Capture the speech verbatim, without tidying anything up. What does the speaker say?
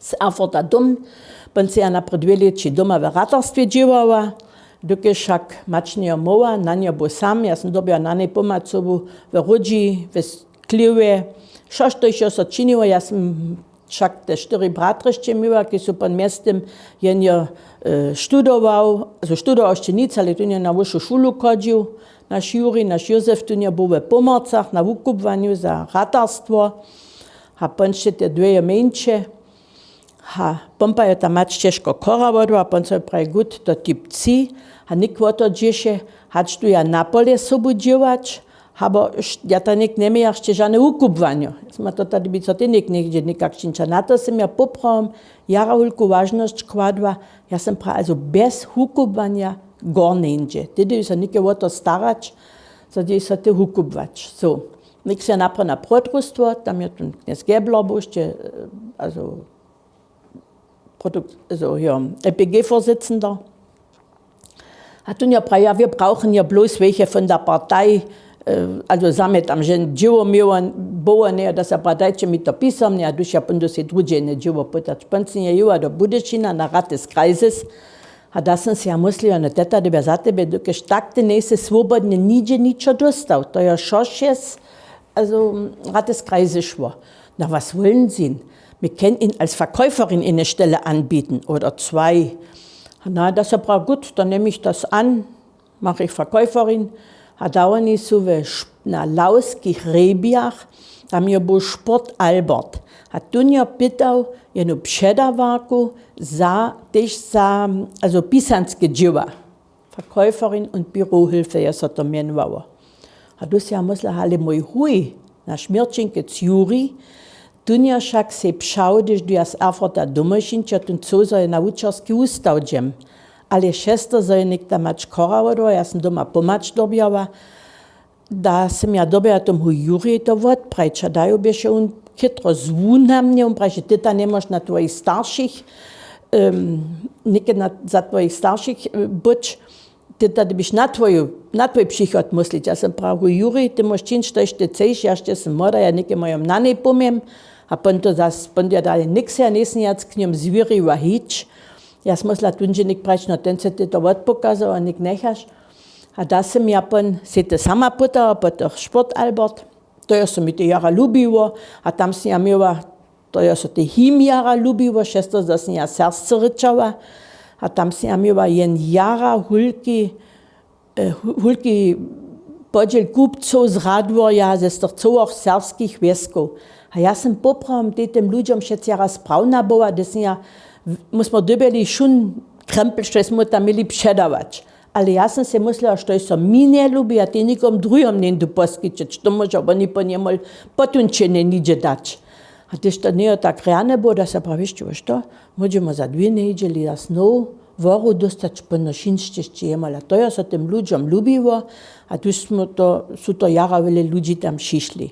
z Erfurta dom. Pón sej ja naprjedy dwě lěći doma w ratarstwje dźěłała, dokelž wšak mać njejo móhła, na njo był sam, ja sym dyrbjała na něj pomhacowu w ródźi, w chlěwje, wšo štož jo so činiło. Ja sym wšak te štyri bratrysće měła, kiž su pón mjeztym, jen jo študował, zo študował sće nic, ale tón jo na wyšu šulu chodźił. Naš juri naš józef tón jo był w pomorcach na wukubłanju za ratarstwo. A pón sće te dweje mjeńše. A pón pa jo ta mać ćežko chora wodła a pón so praji gut to ti pci. A něk wo to dźěše, hač du ja na pole sobu dźěłać, abo ja ta něk njemějach sće žane wukubłanjo. Sma to ta dybico ty něk něhdźe někak činča na to sym ja poprawom jara hulku wažnosć kładła. Ja sym praji azo bjez wukubłanja gornjeńdźe, ty dybiš so něke wo to starać, zo dźeš so ty wukubłać so. Něk sym ja napraw na protrustwo tam jo tón knjez gebler był sće, azo produkt zo jo, epg vorsitzeńder. A tón jo praji ja wir brauchen jo blows wejche von der partei. Azo za mje tam žen dźěło měło, było njejo da se bradajće mi to pisomnje a duž ja pón do sej druhdźe jene dźěło pytać pón sym je jěła do budyšina na rates kreises. A da sym sej ja mysliła no teta dyrbja za tebje dokelž tak ty njejsy swobodnje nihdźe ničo dóstał to jo wšo šes, azo rates kreises šło. Na was wólny syn, mir kjenn ihn als verkäuferin ene stelle anbieten oder zwei. Na da se praw gut to nemm ich das an. Mach ich verkäuferin. A da woni su we na lawskich hrjebjach, tam jo był sport albert. A tón jo pytał jenu předawarku za tež za, azo pisanske dźěła. Verkäuferin und bürohilfe jo so to mjenowało. A du sej ja mysla ale mój huj, naš měrćinkec juri, tón jo wšak sej přał hdyž du ja z erfurta domoj šinča tón chcył zo je na wučerski wustaw dźem. Ale šester zo je něk ta mać chora wodła ja sym doma pomhać dyrbjała. Da sym ja dyrbjała tomu jurjej to wotprajić a dajo běše wón, chytro zwu na mnje wón prajiše ty ta njemóžeš na twojich staršich, něke za twojich staršich być. Ty ta dybiš na twój přichod myslić ja sym prawu jurjej ty móžeš čińć štož ty chceš ja sće sym młoda ja něke mójom na něj pomjem. A pón to zas pón ja dale něk sej ja njejsym jac k njom zwěriła hić. Ja sym mysla tón dźe něk prajić no ten se ty to wotpokazał a něk njechaš. A da sym ja pón sej ty sama pytała po tych sport albert. To jo so mi te jara lubiło. A tam sym ja měła to jo so te him jara lubiło šesto zo sym ja sersce rěčała. A tam sym ja měła jen jara hulki, hulki podźěl kupcow z radworja ze stych cyłych serbskich wjeskow. A ja sym poprawom tej tym ludźom wšetc jara sprawna była hdyž sym ja, my smy dyrbjeli wšón krempel štož smy tam měli předawać. Ale ja sym sej myslela štož so mi njelubi a tej někomu druhemu njeńdu poskićeć to móža woni po njemol, pótom će njeńdźe dać. A hdyž to njejo tak rjane było da se prawišćowaš to, móžemy za dwě njedźeli za snow woru dóstać pónošinšće sće jemol a to jo so tym ludźom lubiło. A hdyž su to jara wjele ludźi tam přišli.